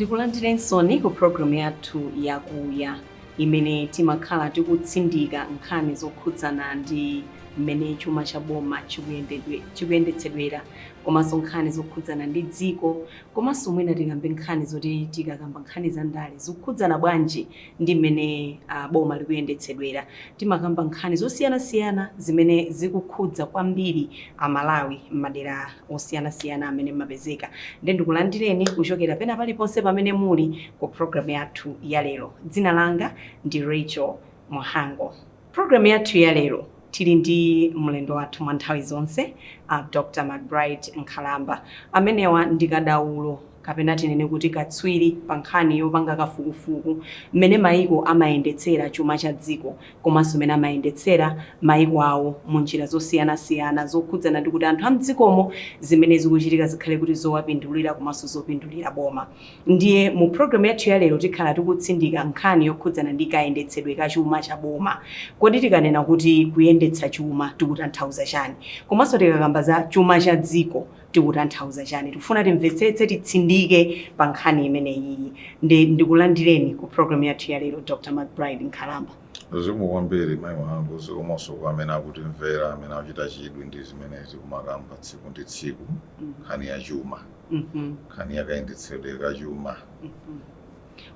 Ndikulandirensoni ku programu yathu Yakuya, imene timakhala tikutsindika nkhani zokhudzana ndi mmene chuma cha boma chikuyendetsedwera, komanso nkhani zokhudzana ndi dziko, komanso mwina tikambe nkhani zoti tikakamba nkhani za ndale zikukhudzana bwanji ndi mmene boma likuyendetsedwera. Timakamba nkhani zosiyanasiyana zimene zikukhudza kwambiri Amalawi m'madera osiyanasiyana amene mmapezeka. Ndi ndikulandireni kuchokera pena paliponse pamene muli ku programu yathu ya lero. Dzina langa ndi Rachel Mhango. Programu yathu ya lero tili ndi mlendo wathu mwa nthawi zonse, Dr McBride Nkhalamba. Amenewa ndi kadaulo, kapena tinene kuti katswiri, pa nkhani yopanga kafukufuku mmene mayiko amayendetsera chuma cha dziko, komanso mmene amayendetsera mayiko awo mu njira zosiyanasiyana zokhudzana ndi kuti anthu amdzikomo zimene zikuchitika zikhale kuti zowapindulira komanso zopindulira boma. Ndiye mu programu yathu ya lero tikhala tikutsindika nkhani yokhudzana ndi kayendetsedwe ka chuma cha boma. Kodi tikanena kuti kuyendetsa chuma tikutanthauza chani? Komanso tikakamba za chuma cha dziko tikutanthauza chani? Tikufuna timvetsetse, titsindike pa nkhani imeneyi. Ndi ndikulandireni ku programu yathu ya lero, Dr McBride Nkhalamba. Zikomo kwambiri, mayi Mhango. Zikomonso kwa amene akutimvera, amene akuchita chidwi ndi zimene tikumakamba tsiku ndi tsiku, nkhani ya chuma, nkhani yakayendetsedwe ka chuma.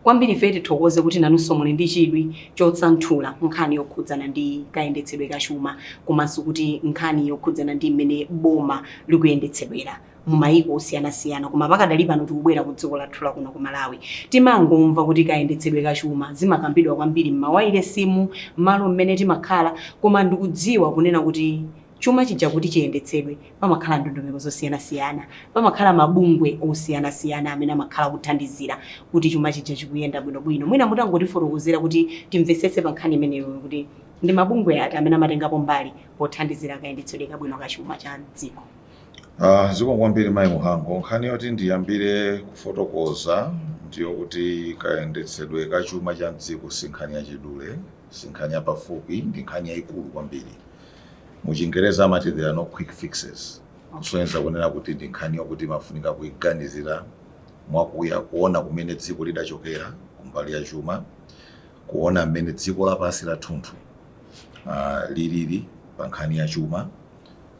Kwambiri ife tithokoze kuti nanunso muli ndi chidwi chotsanthula nkhani yokhudzana ndi kayendetsedwe ka chuma, komanso kuti nkhani yokhudzana ndi mmene boma likuyendetsedwera mumayiko osiyanasiyana. Koma pakadali pano tikubwera ku dziko lathu la kuno ku Malawi. Timangomva kuti kayendetsedwe ka chuma zimakambidwa kwambiri m'mawailesimu, malo mmene timakhala, koma ndikudziwa kunena kuti chuma chija kuti chiyendetsedwe pamakhala ndondomeko zosiyanasiyana, pamakhala mabungwe osiyanasiyana amene amakhala kuthandizira kuti chuma chija chikuyenda bwinobwino. Mwina mutangotifotokozera kuti timvetsetse pa nkhani imeneyo, kuti ndi mabungwe ati amene amatengapo mbali pothandizira kayendetsedwe kabwino ka chuma cha dziko? Zikomo kwambiri, mayi Mhango. Nkhani yoti ndiyambire kufotokoza ndiyo kuti kayendetsedwe ka chuma cha mdziko si nkhani yachidule, si nkhani yapafupi, ndi nkhani yayikulu kwambiri. Muchingereza amati "there are no quick fixes", kusonyeza kunena kuti ndi nkhani yokuti imafunika kuiganizira mwakuya, kuona kumene dziko lidachokera kumbali ya chuma, kuona mmene dziko lapansi lathunthu lilili pa nkhani ya chuma,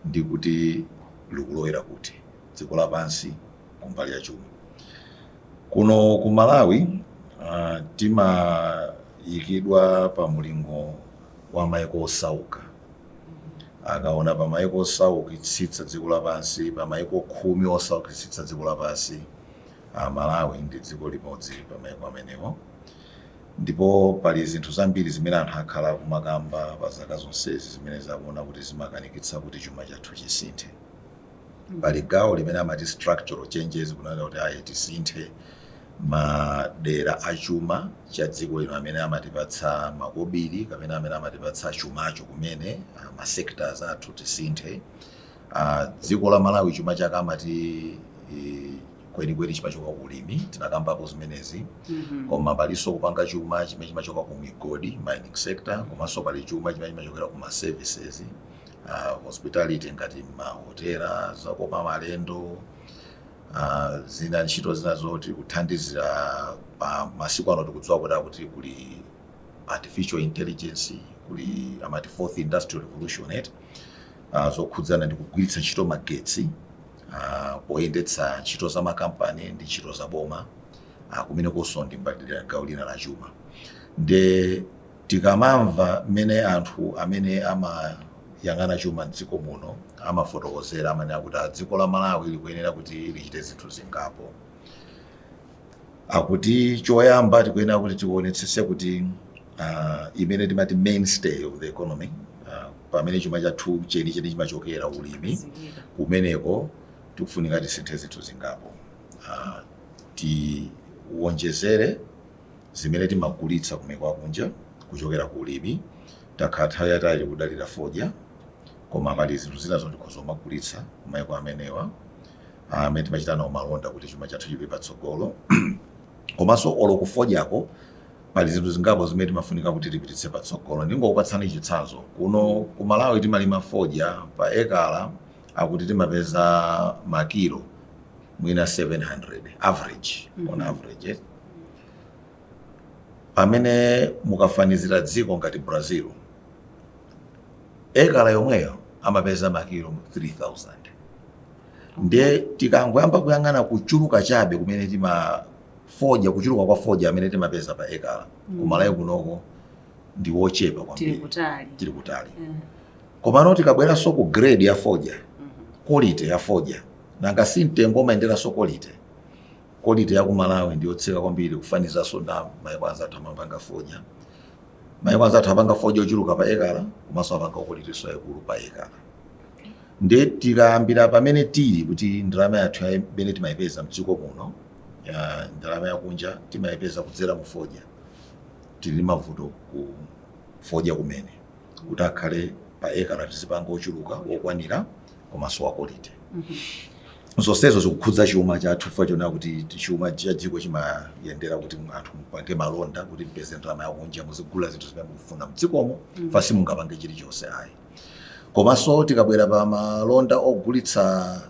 ndi kuti likulowera kuti dziko lapansi kumbali ya chuma. Kuno ku Malawi timayikidwa pa mulingo wa maiko osauka. Akaona pa maiko osaukitsitsa dziko lapansi, pa maiko 10 osaukitsitsa dziko lapansi, Malawi ndi dziko limodzi pa maiko amenewo. Ndipo pali zinthu zambiri zimene anthu akhala kumakamba pa zaka zonsezi zimene zakuona kuti zimakanikitsa kuti chuma chathu chisinthe. Pali gawo limene amati structural changes, kunena kuti ayi, tisinthe madera achuma cha dziko lino amene amatipatsa makobiri kapena amene amatipatsa chumacho kumene, ma sectors athu tisinthe. Dziko la Malawi chuma chake amati kwenikweni chimachoka ku ulimi, tinakambapo zimenezi, koma palinso kupanga chuma chimene chimachoka ku migodi, mining sector, komanso pali chuma chimene chimachokera ku ma services, hospitality, ngati mahotela, zakopa malendo, zina ntchito zina zoti kuthandizira. Pa masiku ano tikudziwa kuti akuti kuli artificial intelligence, kuli amati fourth industrial revolution eti, zokhudzana ndi kugwiritsa ntchito magetsi poyendetsa ntchito za makampani ndi ntchito za boma, kumene konso ndi mbali gawo lina la chuma. Nde tikamamva mmene anthu amene amayang'ana chuma mdziko muno amafotokozera, amanena kuti dziko la Malawi likuyenera kuti lichite zinthu zingapo. Akuti choyamba tikuyenera kuti tionetsetse kuti imene timati mainstay of the economy, pamene chuma chathu chenicheni chimachokera, ulimi, kumeneko tikufunika tisinthe zinthu zingapo. Tiwonjezere zimene timagulitsa kumeko akunja kuchokera ku ulimi. Takhala nthawi yatali kudalira fodya, koma pali zinthu zina zoti tikhoza kumagulitsa kumayiko amenewa amene timachita nawo malonda kuti chuma chathu chipite patsogolo. Komanso olo kufodyako pali zinthu zingapo zimene timafunika kuti tipititse patsogolo. Ndingokupatsani chitsanzo. Kuno ku Malawi timalima fodya, pa ekala akuti timapeza makilo Mwina 700 average, on average, eh? Pamene mukafanizira dziko ngati Brazil, ekala yomweyo amapeza makilo 3000. Ndiye tikangoyamba kuyang'ana kuchuluka chabe kumene tima fodya, kuchuluka kwa fodya amene timapeza pa ekala kuMalawi kunoko ndi wochepa Tili kwambiri. kutali. Tili kutali. Komano tikabweranso ku grade ya fodya, quality ya fodya, nanga si mtengo umayenderanso quality? Quality ya ku Malawi ndiyotsika kwambiri kufanizanso na maiko anzathu amapanga fodya. Maiko anzathu apanga fodya ochuluka pa ekala, komanso apanga quality so yaikulu pa ekala. Ndiye tikayambira pamene tili kuti ndalama yathu imene timayipeza mdziko muno, ya ndalama yakunja, timayipeza kudzera mu fodya, tili ndi mavuto ku fodya kumene kuti akhale pa ekala tizipanga ochuluka wokwanira komanso wa quality. Zonsezo zikukhudza chuma chathu, chifukwa chonena kuti chuma cha dziko chimayendera kuti anthu mupange malonda kuti mpeze ndalama yakunja, muzigula zinthu zimene mukufuna mdzikomo, fa simungapange chilichonse ayi. Komanso tikabwera pa malonda ogulitsa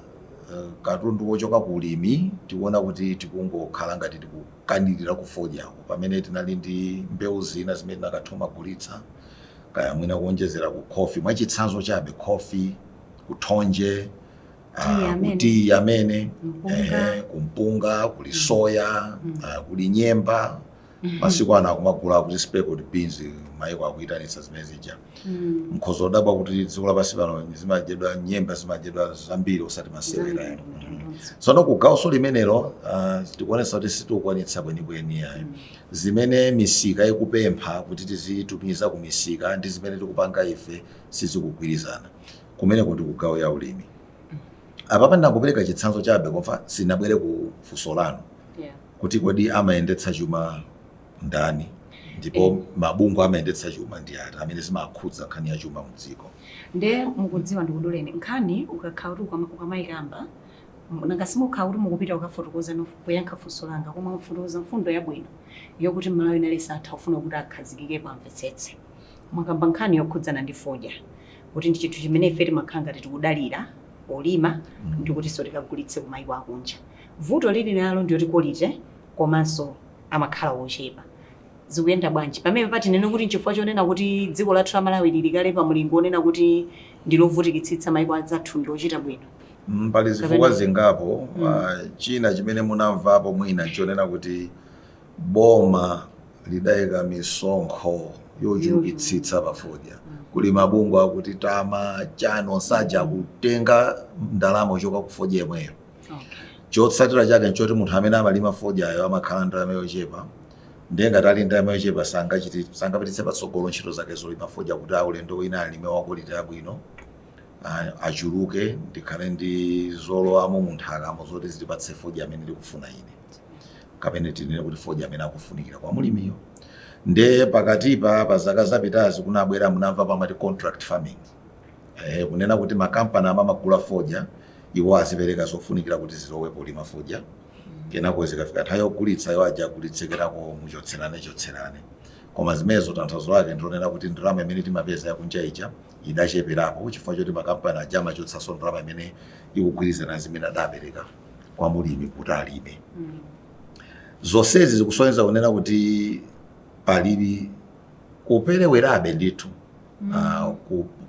katundu wochoka ku ulimi, tikuona kuti tikungokhala ngati tikukanirira kufodyako pamene tinali ndi mbewu zina zimene tinakatha kumagulitsa, kaya mwina kuonjezera ku coffee, mwachitsanzo chabe, coffee, kuthonje, Tea amene. Kuti amene Mpunga. Kumpunga kuli soya, kuli nyemba. Masiku ano akumagula kuti speckled beans, maiko akuyitanitsa zimene zija. Mkhozo odabwa kuti dziko lapansi pano zimadyedwa, nyemba zimadyedwa zambiri, osati masewera. Tsono kugawoso limenelo tikuonetsa kuti sitikukwanitsa kwenikweni ayi. Zimene misika ikupempha kuti tizitumiza ku misika ndi zimene tikupanga ife sizikugwirizana. Kumeneko ndi kugawo ya ulimi. Apapa ndakupereka chitsanzo chabe, koma sinabwere ku funso lanu kuti kodi amayendetsa chuma ndani, ndipo mabungwe amayendetsa chuma ndi ati amene zimakhudza nkhani ya chuma mdziko. Nde mukudziwa, ndikuduleni nkhani, ukakhala kuti ukamayikamba, nanga simukhala kuti mukupita kukafotokoza poyankha funso langa, koma mufotokoza mfundo yabwino yokuti Mmalawi nalense atha kufuna kuti akhazikike pamvetsetse. Mwakamba nkhani yokhudzana ndi fodya kuti ndi chinthu chimene ife timakhala ngati tikudalira polima ndikutinso tikagulitse kumayiko akunja. Vuto lili nalo ndiyoti quality komanso amakhala wochepa. Zikuyenda bwanji pamene patinene kuti nchifukwa chonena kuti dziko lathu la Malawi lili kale pa mlingo onena kuti ndilovutikitsitsa, mayiko anzathu ndiochita bwino? Pali zifukwa Kapena- zingapo. China chimene munamvapo mwina chonena kuti boma lidayika misonkho yochulukitsitsa pafodya. Kuli mabungwe akuti tama chano saja kutenga ndalama kuchoka ku fodya yemweyo. Chotsatira chake nchoti munthu amene amalima fodyayo amakhala ndalama yochepa. Ndiye ngati ali ndalama yochepa, sangapititse patsogolo ntchito zake zolima fodya kuti aulendo wina alime wa quality yabwino, achuluke, ndikhale ndi zolowamo munthakamo zoti zitipatse fodya amene ndikufuna ine, kapena tinene kuti fodya amene akufunikira kwa mulimiyo. Nde pakatipa pa zaka zapitazi kunabwera, munamva pamati contract farming, kunena kuti makampani amamagula fodya, iwo azipereka zofunikira kuti zilowe polima fodya, kenako zikafika nthawi yogulitsa iwo aja agulitse, kenako muchotserane chotserane. Koma zimenezo tanthauzo lake ndilonena kuti ndalama imene timapeza yakunja ija idacheperapo, chifukwa choti makampani aja amachotsanso ndalama imene ikugwirizana zimene adapereka kwa mulimi kuti alime. Zonsezi zikusonyeza kunena kuti palili kuperewerabe ndithu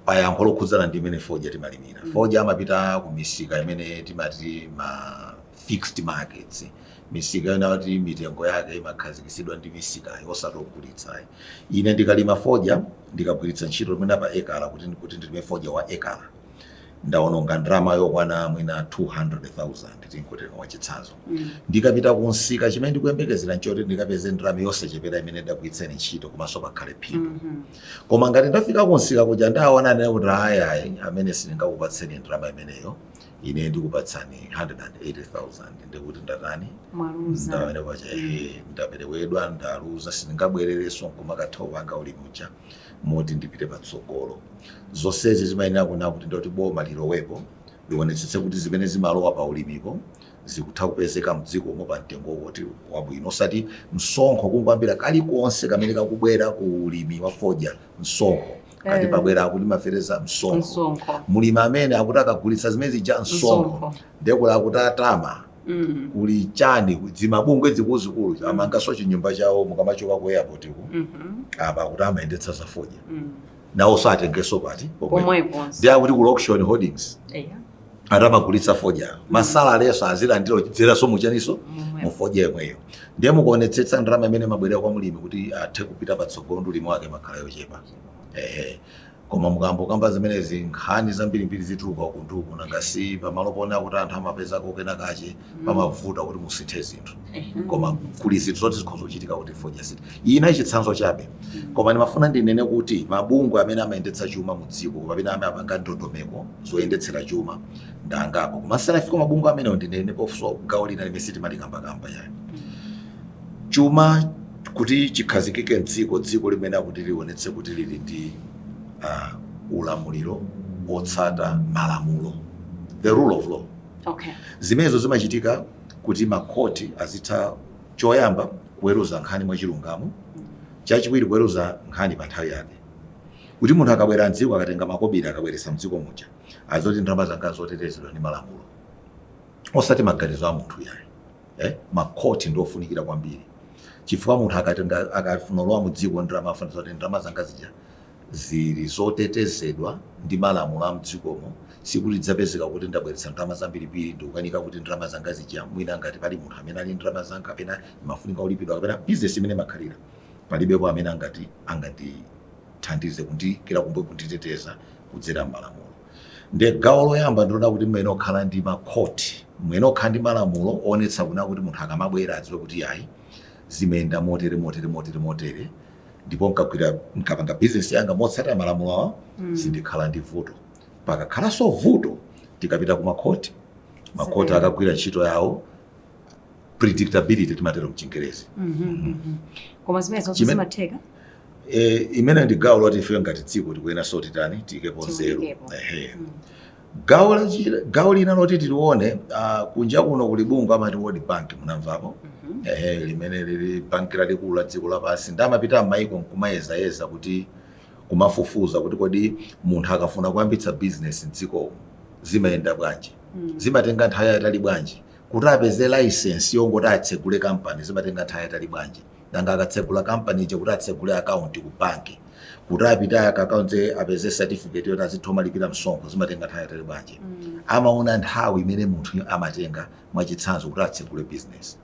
payankho lokhudzana ndi imene fodya timalimira. Fodya amapita ku misika imene timati ma fixed markets, misika yona kuti mitengo yake imakhazikitsidwa ndi misikayo, osati ogulitsayi. Ine ndikalima fodya, ndikagwiritsa ntchito mwina pa ekala, kuti ndilime fodya wa ekala, ndaononga ndalama yokwana mwina 200,000, tingotenga wachitsanzo. Ndikapita kunsika, chimene ndikuyembekezera nchoti ndikapeze ndalama yosachepera imene ndagwiritseni ntchito, komanso pakhale phindu. Koma ngati ndafika kunsika kuja, ndaona nene kuti ayayi, amene sindingakupatseni ndalama imeneyo, ine ndikupatsani 180,000, ndikuti ndatani? Mwaluza. Ndamene pacha, ehe, ndaperewedwa, ndaluza, sindingabwererenso nkumakatha kupanga ulimi uja moti ndipite patsogolo. Zonsezi zimayenera kunena kuti ndoti boma lilowepo, lionetsetse kuti zimene zimalowa pa ulimipo zikutha kupezeka mdzikomo pa mtengo woti wabwino, osati msonkho kungoyambira kalikonse kamene kakubwera ku ulimi wa fodya msonkho, kati pabwera akuti mafereza msonkho, msonkho, mulimi amene akuti akagulitsa zimene zija msonkho, msonkho, ndekula akuti atama Kuli chani, zimabungwe zikuluzikulu amangaso chinyumba chawo mukamachoka ku airport ku apa kuti amayendetsa za fodya. Nawo atengeso pati? Pomwepo. Pomweponso. Ndi akuti ku Auction Holdings atamagulitsa fodya, ma salary-so azilandira kudzeraso muchaniso? Momwepo. Mufodya yomweyo. Ndiye mukuonetsetsa ndalama imene mabwerera kwa mulimi kuti athe kupita patsogolo ndi ulimi wake makhala yochepa. Ehe, koma mukambokamba zimenezi, nkhani zambirimbiri zituluka ukunduku. Nangasi pamalo poona kuti anthu amapezako kena kache, pamavuta kuti musinthe zinthu. Koma kuli zinthu zoti zikhoza kuchitika kuti fodya siti ina chitsanzo chabe. Koma ndimafuna ndinene kuti mabungwe amene amayendetsa chuma mu dziko kapena amene apanga ndondomeko zoyendetsera chuma ndangapo. Koma sanafika mabungwe amenewo, ndinene pofunso gawo lina limene sitimalikambakamba yayo. Chuma kuti chikhazikike mdziko, dziko limene akuti lionetse kuti lili ndi ulamuliro otsata malamulo, the rule of law. Zimenezo zimachitika kuti makhoti azitha, choyamba, kuweruza nkhani mwachilungamo, chachiwiri, kuweruza nkhani pa nthawi yake, kuti munthu akabwera mdziko, akatenga makobiri, akabweretsa mdziko muja, azoti ndalama zanga zotetezedwa ndi malamulo, osati maganizo a munthu yayi. Makhoti ndiofunikira kwambiri chifukwa munthu akatenga, akafuna kulowa mu dziko ndalama, afuna zoti ndalama zanga zija zili zotetezedwa ndi malamulo a mdzikomo. Sikuti dzapezeka kuti ndabweretsa ndalama zambirimbiri, ndikukanika kuti ndalama zanga zija, mwina ngati pali munthu amene ali ndalama zanga kapena imafunika kulipidwa kapena business imene makhalira, palibepo amene angati angandithandize kundiyikira kumbuyo, kunditeteza kudzera m'malamulo. Ndiye gawo loyamba ndiona kuti mmene okhala ndi makhoti, mmene okhala ndi malamulo oonetsa kuna kuti munthu akamabwera adziwe kuti yayi, zimayenda motere, motere, motere, motere, ndipo nkagwira, nkapanga business yanga motsatira malamulo awa, sindikhala ndi vuto. Pakakhalanso vuto, tikapita ku makhoti, makhoti akagwira ntchito yawo. Predictability timatero mchingerezi. Koma zimene zonse zimatheka? E, imene ndi gawo loti ife ngati dziko tikuyenaso titani? Tiyikepo nzeru. Tiwunikepo. Ehe. Gawo lina loti tilione, kunja kuno kuli bungwe amati World Bank, munamvapo? Ehe, limene lili banki lalikulu la dziko lapansi. Ndamapita m'mayiko nkumayezayeza, kuti kumafufuza kuti kodi munthu akafuna kuyambitsa business mdzikomo zimayenda bwanji, zimatenga nthawi yayitali bwanji kuti apeze license yongoti atsegule kampani, zimatenga nthawi yayitali bwanji, nanga akatsegula kampani ija, kuti atsegule akaunti ku banki, kuti apite akaunti apeze certificate yoti azitha malipira msonkho, zimatenga nthawi yayitali bwanji. Amaona nthawi imene munthu amatenga, mwachitsanzo, kuti atsegule business.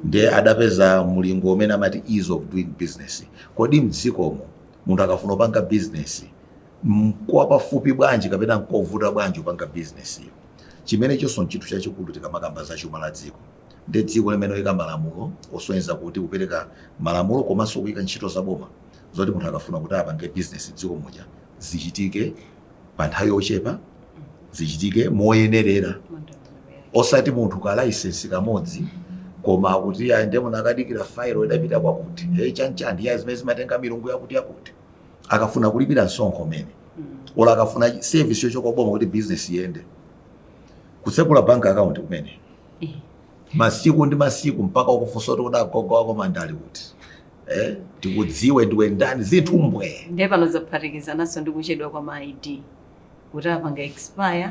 Ndiye adapeza mulingo umene amati ease of doing business. Kodi mdzikomo munthu akafuna kupanga business, mkuwa pafupi bwanji kapena nkovuta bwanji kupanga business iyo? Chimene chonso nchinthu chachikulu tikamakamba za chuma la dziko. Ndi dziko limene oyika malamulo osonyeza kuti kupereka malamulo komanso kuyika ntchito zaboma zoti munthu akafuna kuti apange business dziko muja, zichitike pa nthawi yochepa, zichitike moyenerera, osati munthu ka license kamodzi koma akuti ayi, ndiye munthu akadikira failo idapita kwakuti, hey, chanchani ya zimene zimatenga milungu yakuti yakuti. Akafuna kulipira msonkho mene ola, akafuna service yochoka boma kuti business iyende, kutsekula bank account kumene masiku ndi masiku, mpaka ukufunsa kuti kuda gogo wako mandali kuti tikudziwe ndiwe ndani, zinthu mbwe. Ndiye pano zaphatikizananso ndi kuchedwa kwa ma ID, kuti apanga expire,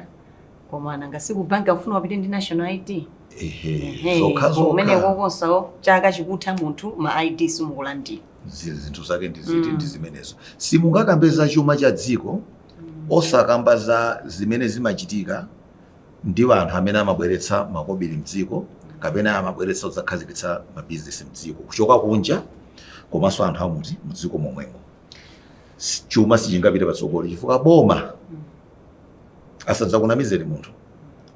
koma nanga siku banki afuna wapite ndi national ID. Ehe, zokha kumene zokha. Kokonso chaka chikutha, munthu ma ID simukulandira. Zinthu zake ndi ziti? Ndi zimenezo. Simungakambe za chuma cha dziko osakamba za zimene zimachitika ndi anthu amene amabweretsa makobiri mdziko kapena amabweretsa kudzakhazikitsa mabizinesi mdziko kuchoka kunja, komanso anthu amuti mdziko momwemo. Chuma sichingapite patsogolo chifukwa boma, asadzakunamizeni munthu,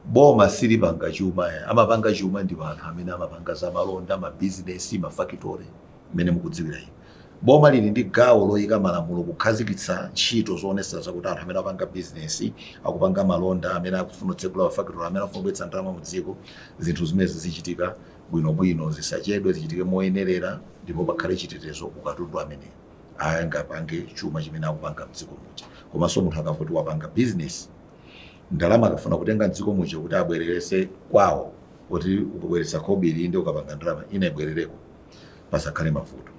boma silipanga chuma ya. Amapanga chuma ndi anthu amene amapanga za malonda, mabizinesi, mafakitori, mmene mukudziwira inu. Boma lili ndi gawo loyika malamulo, kukhazikitsa ntchito zoonetsa zakuti anthu amene apanga bizinesi, akupanga malonda, amene akufuna kutsegula mafakitori, amene akufuna kubweretsa ndalama mu dziko, zinthu zimenezi zichitika bwinobwino, zisachedwe, zichitike moyenerera, ndipo pakhale chitetezo ku katundu amene angapange chuma chimene akupanga mdziko muja. Komanso munthu akavoti wapanga bizinesi, ndalama akafuna kutenga mdziko muja kuti abwererese kwawo, kuti ukabweretsa khobiri ndi ukapanga ndalama ina ibwerereko, pasakhale mavuto.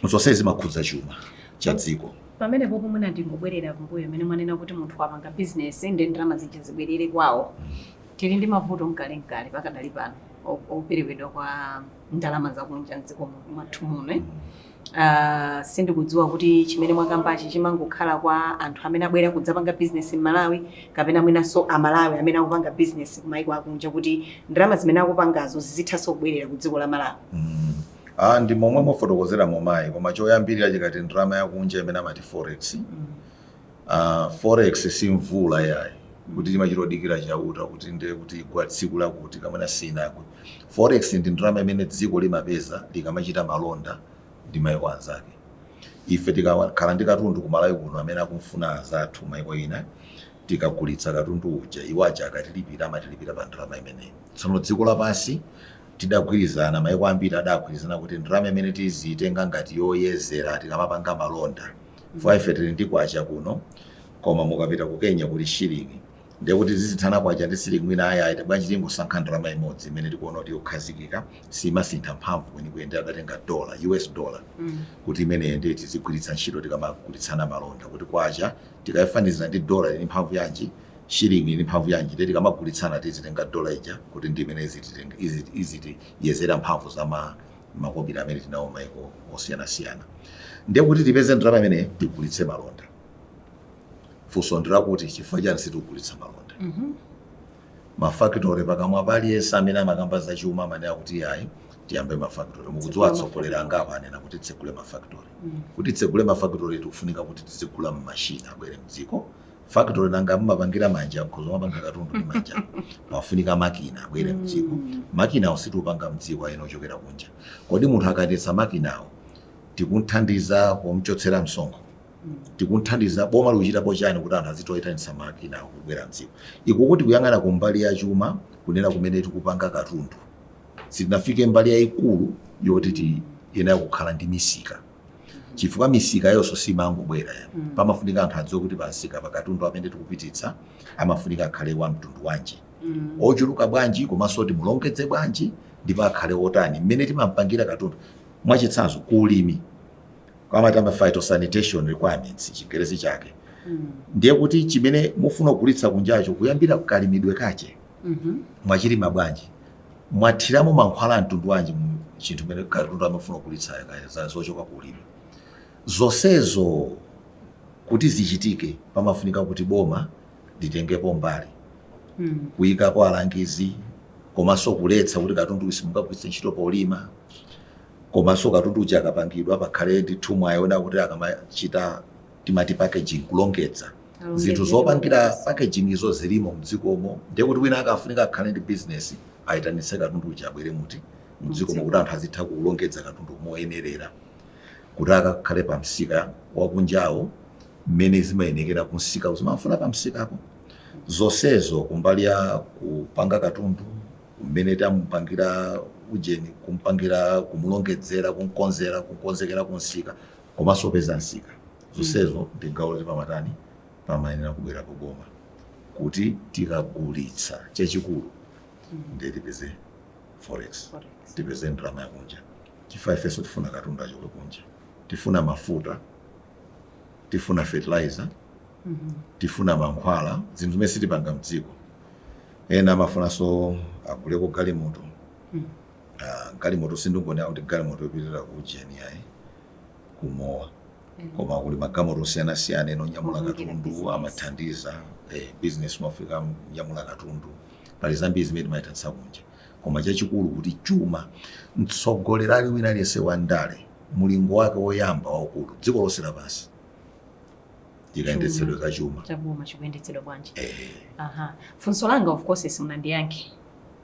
Zonse zimakhudza chuma cha dziko. Pamenepo pomwe ndingobwerera kumbuyo, imene mwanena kuti munthu wapanga bizinesi ndi ndalama zija zibwerere kwawo. Tili ndi mavuto mkalemkale pakadali pano operekedwa kwa ndalama zakunja mdziko mwathu muno, eh? Sindikudziwa kuti chimene mwakambachi chimangokhala kwa anthu amene abwera kudzapanga business m'Malawi, kapena mwinanso Amalawi amene akupanga business kumayiko akunja, kuti ndalama zimene akupangazo zizithanso kubwerera ku dziko la Malawi. Ah, ndi momwe mufotokozera momayi, koma choyambirira chikati ndalama yakunja imene amati forex, forex si mvula yayi kuti timachitodikira Chauta kuti ndiye kuti igwa tsiku lakuti kamene sinagwe. Forex ndi ndalama imene dziko limapeza likamachita malonda ndi maiko anzake. Ife tikakhala ndi katundu ku Malawi kuno amene akumfuna anzathu maiko ina, tikagulitsa katundu uja, iwo aja akatilipira, amatilipira pa ndalama imeneyi. Tsono dziko lapansi tidagwirizana, maiko ambiri adagwirizana kuti ndalama imene tizitenga ngati yoyezera tikamapanga malonda, fo ife tili ndi kwacha kuno, koma mukapita ku Kenya kuli shilingi, ndiye kuti zizithana kwacha ndi silingi mwina ayayi, bwanji tingosankha ndalama imodzi imene tikuona kuti yokhazikika, simasintha mphamvu kwenikweni? Ndi adatenga dollar, US dollar, kuti imeneyo ndiye tizigwiritsa ntchito tikamagulitsana malonda, kuti kwacha tikayifanizira ndi dollar ili mphamvu yanji, shilingi ili mphamvu yanji, ndiye tikamagulitsana tizitenga dollar ija kuti ndi imene izitiyezera mphamvu za makobiri amene tinawo maiko osiyanasiyana. Ndiye kuti tipeze ndalama imene tigulitse malonda. Funso ndilakuti chifukwa chani sitikugulitsa malonda? Mafactory, pakamwa paliyense amene amakamba zachuma amanena kuti ayi, tiyambe mafactory. Mukudziwa atsogoleri angapo anena kuti titsegule mafactory. Kuti titsegule mafactory tikufunika kuti tizigula mmashina abwere mdziko. Factory nanga mumapangira manja? Nkhozo mapanga katundu ndi manja? Pafunika makina abwere mdziko. Makinawo situpanga mdziko, ayena ochokera kunja. Kodi munthu akayendetsa makinawo, tikunthandiza pomchotsera msonkho? Tikunthandiza? Boma likuchitapo chani kuti anthu azitoyitanitsa makinawo kubwera mdziko? Ikuku tikuyang'ana kumbali ya chuma, kunena kumene tikupanga katundu, sitinafike mbali yayikulu yoti tiyenera kukhala ndi misika, chifukwa misika yonso simangobwera ya. Pamafunika anthu adziwe kuti pansika pa katundu amene tikupititsa amafunika akhale wa mtundu wanji, ochuluka bwanji, komanso timulongedze bwanji, ndipo akhale otani mmene timampangira katundu. Mwachitsanzo, kuulimi amatamba phytosanitation requirements, Chingerezi chake. Ndiye kuti chimene mufuna kugulitsa kunjacho, kuyambira kalimidwe kache, mwachilima bwanji, mwathiramo mankhwala a mtundu wanji mu chinthu mene katundu amafuna kugulitsayo, kaya zochoka kuulimi. Zonsezo kuti zichitike pamafunika kuti boma litengepo mbali, kuyikapo alangizi, komanso kuletsa kuti katundu simungagwiritse ntchito polima, komanso katundu uja akapangidwa pakhale ndithu mwayiona kuti akamachita timati packaging, kulongedza zinthu zopangira packaging, izo zilimo mdzikomo. Ndiye kuti wina akafunika akhale ndi business, ayitanitse katundu uja abwere muti mdzikomo, kuti anthu azitha kulongedza katundu moyenerera kuti akakhale pa msika wakunjawo mmene zimayenekera kumsika zimafuna pa msikapo. Zonsezo kumbali ya kupanga katundu, mmene tamupangira ujeni, kumpangira, kumulongedzera, kumkonzera, kukonzekera kumsika, komanso peza msika, zonsezo ndi gawo loti pamatani, pamayenera kubwera kuboma kuti tikagulitsa chachikulu ndiye tipeze forex, Forex. tipeze ndalama yakunja, chifukwa ifenso tifuna katundu achoke kunja. Tifuna mafuta, tifuna fertilizer, tifuna mankhwala, zinthu zimene sitipanga mdziko. Ena amafunanso aguleko galimoto. Ah, galimoto sindingonena kuti galimoto yopitirira ku ujeni ayi, kumowa, koma kuli magalimoto osiyanasiyana ena onyamula Opangira katundu, business. Amathandiza business mwafika nyamula katundu. Pali zambiri zimene timayitanitsa kunja, koma chachikulu kuti chuma, mtsogoleri ali wina aliyense wa ndale, mulingo wake woyamba waukulu dziko lonse lapansi likayendetsedwe kachuma chaboma chikuyendetsedwa bwanji. Eh. Aha, funso langa of course simunandiyankhe.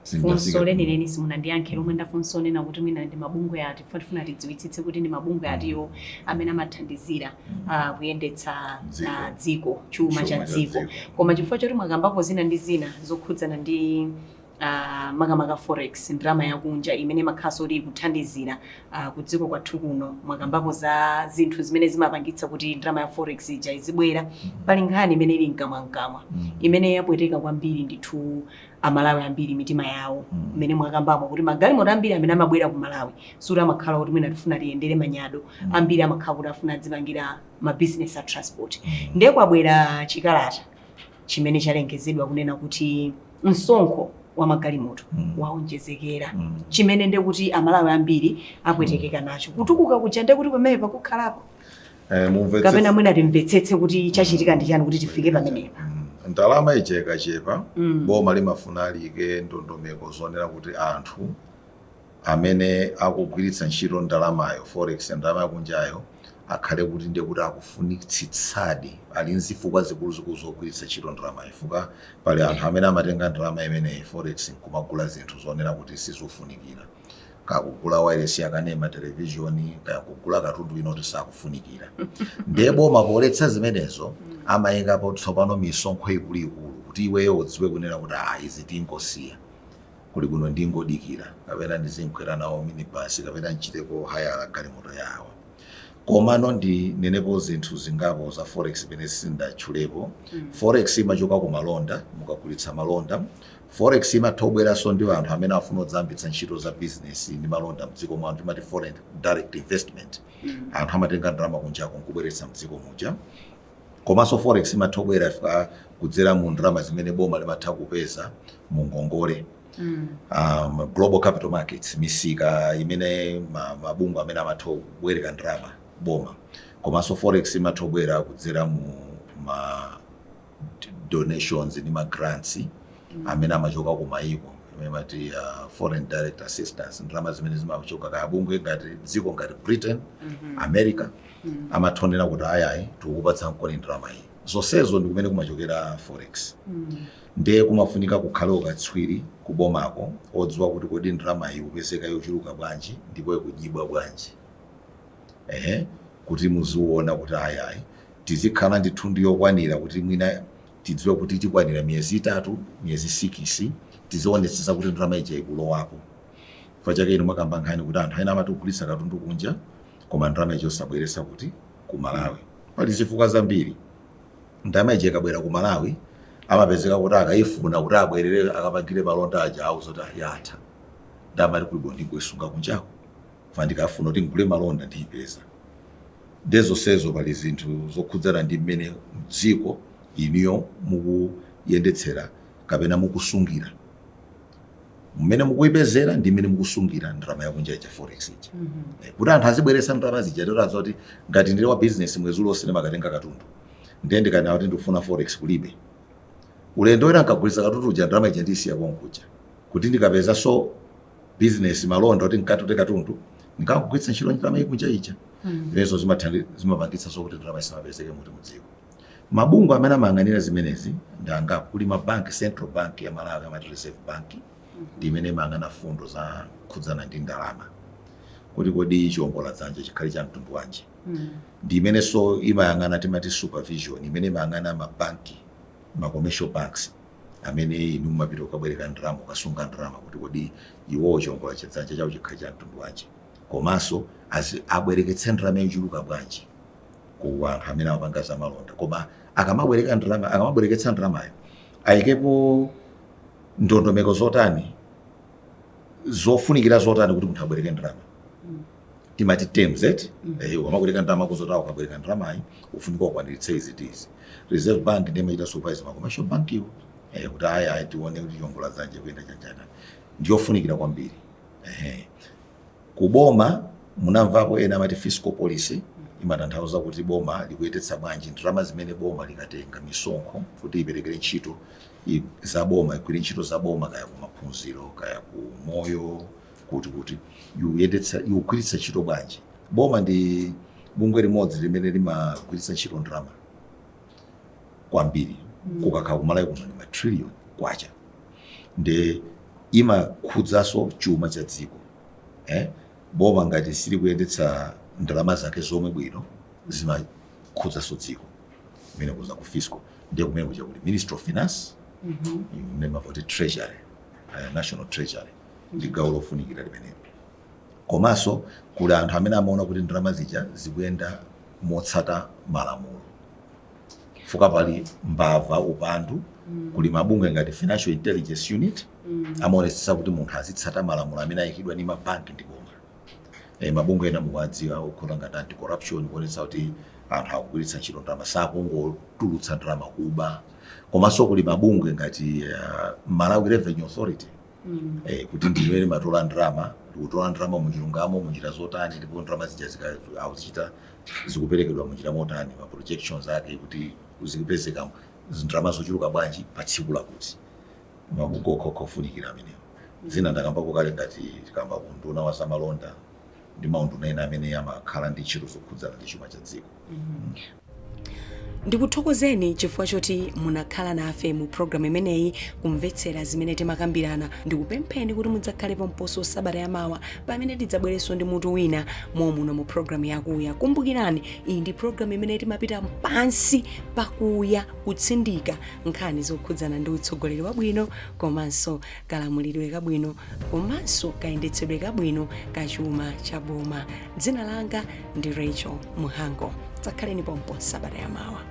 Sindinafika. Funso lenileni simunandiyankhe lomwe ndafunsa nena kuti mwina ndi mabungwe ati, tifuna tidziwitsitse kuti ndi mabungwe atiwo amene amathandizira kuyendetsa Dziko. Dziko, chuma cha Chuma cha dziko. dziko. Koma chifukwa choti mwakambapo zina ndi zina zokhudzana ndi makamaka forex, ndalama yakunja imene imakhalanso kuti ikuthandizira ku dziko kwathu kuno, mwakambapo za zinthu zimene zimapangitsa kuti ndalama ya forex ija izibwera. Pali nkhani imene ili mkamwamkamwa imene yapweteka kwambiri ndithu Amalawi ambiri mitima yawo, mmene mwakambamo kuti magalimoto ambiri amene amabwera ku Malawi suti amakhala kuti mwina tifuna tiyendere manyado. Ambiri amakhala kuti afuna adzipangira mabizinesi a transport. Ndiye kwabwera chikalata chimene chalengezedwa kunena kuti Msonkho wa magalimoto waonjezekera, chimene ndekuti Amalawi ambiri apwetekeka nacho. Kutukuka kuja ndekuti pamene pakukhalapo Mumvetse. Kapena mwina timvetsetse kuti chachitika ndi chani kuti tifike pamenepa. Ndalama ija ikachepa, boma limafuna liyike ndondomeko zonena kuti anthu amene akugwiritsa ntchito ndalamayo, forex, ndalama yakunjayo, akhale kuti ndiye kuti akufunitsitsadi, ali nzifukwa zikuluzikulu zogwiritsa ntchito ndalamayo, chifukwa pali anthu amene amatenga ndalama imeneyi, forex, nkumagula zinthu zonena kuti sizofunikira, kakugula wireless yakanema, televishoni, kakugula katundu ino kuti sakufunikira. Ndiye boma poletsa zimenezo amayikapo tsopano misonkho ikuluikulu kuti iweyo udziwe kunena kuti, ah, izi tingosiya, kuli kuno ndingodikira, kapena ndizinkwera nawo minibus, kapena nchiteko hayala galimoto yawo. Komano ndinenepo zinthu zingapo za forex imene sindatchulepo. Forex imachoka ku malonda, mukagulitsa malonda. Forex imatha kubweranso ndi anthu amene afuna kudzayambitsa ntchito za business ndi malonda mdziko mwanu, timati foreign direct investment. Anthu amatenga ndalama kunjako nkubweretsa mdziko muja. Komanso forex imatha kubwera ifika kudzera mu ndalama zimene boma limatha kupeza mu ngongole, global capital markets, misika imene mabungwe amene amatha kubwereka ndalama boma. Komanso forex imatha kubwera kudzera mu ma donations ndi ma grants amene amachoka ku mayiko, imene mati foreign direct assistance, ndalama zimene zimachoka kaya bungwe ngati dziko ngati Britain, America, amathonera kuti ayayi, tikukupatsa nkoni ndalama iyi. Zonsezo ndi kumene kumachokera forex. Ndiye kumafunika kukhale ukatswiri kubomako odziwa kuti kodi ndalama iyi kupezeka yochuluka bwanji ndipo ikudyibwa bwanji, ehe, kuti muziona kuti ayayi, tizikhala ndi thundu yokwanira kuti mwina tidziwe kuti tikwanira miyezi 3, miyezi 6, tizionetsetsa kuti ndalama ija ikulowapo. Chifukwa chake inu mwakamba nkhani kuti anthu ena amati kugulitsa katundu kunja koma ndalama ija osabweretsa kuti ku Malawi. Pali zifukwa zambiri. Ndalama ija ikabwera ku Malawi, amapezeka kuti akayifuna kuti abwerere akapangire malonda aja, auza kuti yatha. Ndamati kulibo ndingoisunga kunjako, fa ndikafuna kuti ngule malonda ndiyipeza. Ndezonsezo pali zinthu zokhudzana ndi mmene mdziko iniyo mukuyendetsera kapena mukusungira, mmene mukuyipezera ndi mmene mukusungira ndalama yakunja ija, forex ija. Kuti anthu azibweretsa ndalama zija, totaza kuti ngati ndili wa business, mwezi uliwonse ndimakatenga katundu, ndiye ndikanena kuti ndikufuna forex, kulibe, ulendo wina nkagulitsa katundu uja, ndalama ija ndisiya konkuja kuti ndikapeza so business, malonda, kuti nkatute katundu ndikangogwiritsa ntchito ndalama ikunja ija. Zimenezo zimapangitsa so kuti ndalama isamapezeke muti mudziko. Mabungwe amene amayang'anira zimenezi ndi angapo. Kuli mabanki, Central Bank ya Malawi, amati Reserve Bank, ndi imene imayang'ana fundo za khudzana ndi ndalama, kuti kodi chiwongola dzanja chikhale cha mtundu wanji. Ndi imenenso imayang'ana, timati supervision, imene imayang'ana mabanki, ma commercial banks amene inu mumapita kukabwereka ndalama, ukasunga ndalama, kuti kodi iwowo chiwongola chadzanja chawo chikhale cha mtundu wanji, komanso abwereketse ndalama yochuluka bwanji ku anthu amene amapanga zamalonda. Koma akamabwereka ndalama, akamabwereketsa ndalamayo, ayikepo ndondomeko zotani, zofunikira zotani kuti munthu abwereke ndalama, timati terms, eti? Ukamabwereka ndalama kuzota, ukabwereka ndalamayi ufunika ukwaniritse izi tizi. Reserve Bank ndiye imachita supervise ma commercial bank iwo, kuti aya ayi, tione kuti chiwongola dzanja kuyenda chanjana, ndiyofunikira kwambiri. Ehe, kuboma munamvapo ena amati fiscal policy, imatanthauza kuti boma likuyendetsa bwanji ndalama zimene boma likatenga misonkho kuti iperekere ntchito za boma, igwire ntchito za boma, kaya ku maphunziro, kaya ku moyo, kuti ikuyendetsa, ikugwiritsa ntchito bwanji. Boma ndi bungwe limodzi limene limagwiritsa ntchito ndalama kwambiri. Kukakhala kumalawi kuno ndi matrillion kwacha, ndi imakhudzanso chuma cha dziko, eh? Boma ngati silikuyendetsa ndalama zake zomwe bwino, zimakhudzaso dziko. Kumene kuza ku fiscal, ndiye kumene kuja kuli Ministry of Finance, imene mavoti Treasury, National Treasury, ndi gawo lofunikira limenelo. Komanso kuli anthu amene amaona kuti ndalama zija zikuyenda motsata malamulo, fuka pali mbava, upandu. Kuli mabungwe ngati Financial Intelligence Unit, amaonetsetsa kuti munthu azitsata malamulo amene ayikidwa ndi mabanki ndi boma. Mabungwe ena mukuwadziwa okhuta ngati anti corruption, kuonetsa kuti Anthu akugwiritsa ntchito ndalama, sakungotulutsa ndalama kuba. Komanso kuli mabungwe ngati Malawi Revenue Authority, kuti ndimene matola ndalama, ndikutola ndalama muchilungamo, munjira zotani, ndipo ndalama zija akuzichita zikuperekedwa munjira motani, ma projections ake kuti zikupezeka ndalama zochuluka bwanji pa tsiku lakuti. Mabungwe okhaokha ofunikira amenewo. Zina ndakambako kale, ngati tikamba ku nduna wa zamalonda ndi maunduna ena amene amakhala ndi ntchito zokhudzana ndi chuma cha dziko. Ndikuthokozeni chifukwa choti munakhala nafe mu programu imeneyi kumvetsera zimene timakambirana. Ndikupempheni kuti mudzakhalepo mposo sabata yamawa pamene tidzabwerenso ndi mutu wina momuno mu programu yakuya. Kumbukirani, iyi ndi programu imene timapita pansi pakuya kutsindika nkhani zokhudzana ndi utsogoleri wabwino komanso kalamulidwe kabwino komanso kayendetsedwe kabwino ka chuma cha boma. Dzina langa ndi Rachel Muhango. Dzakhaleni pompo sabata yamawa.